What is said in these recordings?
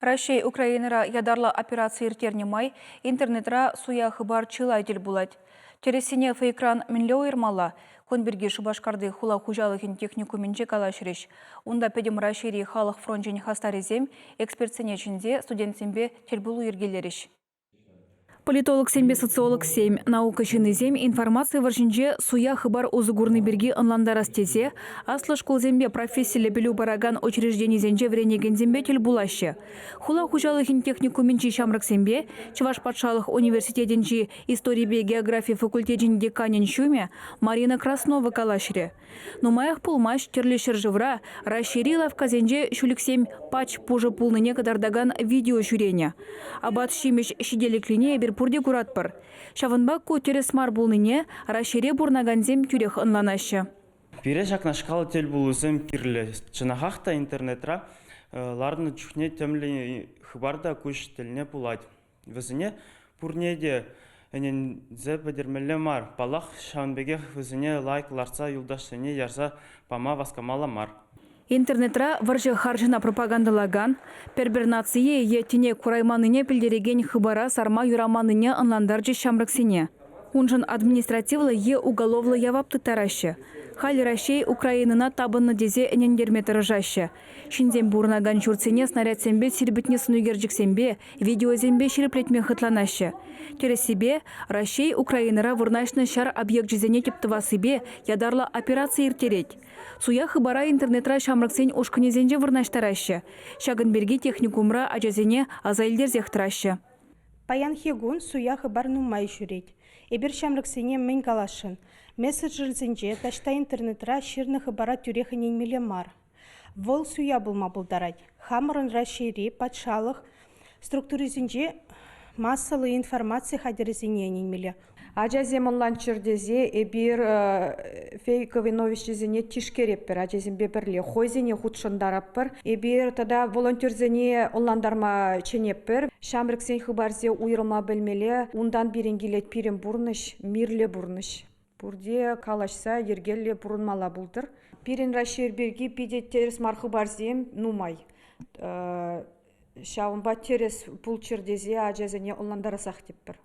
Раҫҫей Украинӑра ятарлӑ операци ирттернӗ май интернетра суя хыпар чылай тӗл пулать. Тӗрӗссине фейкран мӗнле уйӑрмалла? Кун пирки Шупашкарти хула хуҫалӑхӗн техникумӗнче калаҫрӗҫ. Унта Пӗтӗм Раҫҫейри халӑх фрончӗн хастарӗсем экспертсене чӗнсе студентсемпе тӗлпулу йӗркелерӗҫ. Политологсемпе социологсем, наука ҫыннисем информаци вӑрҫинче суя хыпар усӑ курни пирки ӑнлантарас тесе аслӑ шкулсемпе профессиллӗ пӗлӳ паракан учрежденисенче вӗренекенсемпе тӗл пулаҫҫӗ. Хула хуҫалӑхӗн техникумӗнчи ҫамрӑксемпе Чӑваш патшалӑх университетӗнчи историпе географи факультечӗн деканӗн ҫумӗ Марина Краснова калаҫрӗ. Нумаях пулмасть тӗрлӗ ҫӗршывра Раҫҫейри лавккасенче ҫӳлӗксем пач пушӑ пулнине кӑтартакан видео ҫӳренӗ. Апат-ҫимӗҫ ҫителӗклине эпир пурте куратпӑр. Ҫавӑнпа ку тӗрӗс мар пулнине Раҫҫейре пурӑнакансем тӳрех ӑнланаҫҫӗ. Пире ҫакнашкал тӗлпулусем кирлӗ. Чӑнахах та интернетра ларнӑ чухне темле хыпар та куҫ тӗлне пулать. Вӗсене пурне те ӗненсе пӗтермелле мар. Паллах, ҫавӑн пекех вӗсене лайк лартса юлташсене ярса пама васкамалла мар. Интернетра вӑрҫӑ харҫӑна пропагандӑлакан, пӗр-пӗр нацие е тӗне курайманнине пӗлтерекен хыпара сарма юраманнине ӑнлантарчӗҫ ҫамрӑксене. Уншӑн административлӑ е уголовлӑ явап тыттараҫҫӗ. Халь Раҫҫей Украинӑна тапӑннӑ тесе ӗнентерме тӑрӑшаҫҫӗ. Ҫынсем пурӑнакан ҫуртсене снарядсемпе сирпӗтнӗ сӑнӳкерчӗксемпе, видеосемпе ҫирӗплетме хӑтланаҫҫӗ. Тӗрӗссипе, Раҫҫей Украинӑра вырнаҫнӑ ҫар объекчӗсене тӗп тӑвассипе ятарлӑ операци ирттерет. Суя хыпара интернетра ҫамрӑксен ушкӑнӗсенче вырнаҫтараҫҫӗ. Ҫакӑн пирки техникумра ачасене аса илтерсех тӑраҫҫӗ. Паянхи кун суя хыпар нумай ҫӳрет. Эпир ҫамрӑксене мӗн каласшӑн? Мессенджерсенче таҫта интернетра ҫырнӑ хыпара тӳрех ӗненмелле мар. Вӑл суя пулма пултарать. Хамӑрӑн Раҫҫейри патшалӑх структурисенче массӑллӑ информаци хатӗрӗсене ӗненмелле. Ачасем ӑнланччӑр тесе эпир фейковый новосчӗсене тишкеретпӗр ачасемпе пӗрле, хӑйсене хутшӑнтаратпӑр. Эпир тата волонтерсене ӑнлантарма чӗнетпӗр. Ҫамрӑксен хыпарсем уйрӑма пӗлмелле. Унтан пирӗн килет пирӗн пурнӑҫ, мирлӗ пурнӑҫ. Пурте калаҫса йӗркеллӗ пурӑнмалла пултӑр. Пирӗн Раҫҫей пирки питӗ тӗрӗс мар хыпарсем нумай. Ҫавӑнпа тӗрӗс пулччӑр тесе ачасене ӑнлантарасах тетпӗр.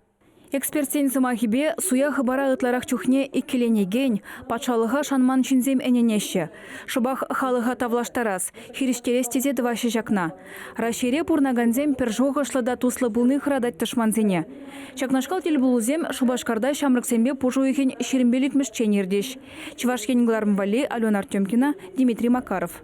Экспертсен сӑмахӗпе, суя хыпара ытларах чухне иккӗленекен, патшалӑха шанман ҫынсем ӗненеҫҫӗ. Шӑпах халӑха тавлаштарас, хирӗҫтерес тесе тӑваҫҫӗ ҫакна. Раҫҫейре пурӑнакансем пӗр шухӑшлӑ та туслӑ пулни хӑратать тӑшмансене. Ҫакнашкал тӗлпулусем Шупашкарта ҫамрӑксемпе пуш уйӑхӗн 25-мӗшчен иртӗҫ. Чӑваш Ен кӑларӑм валли Алена Артемкина, Дмитрий Макаров.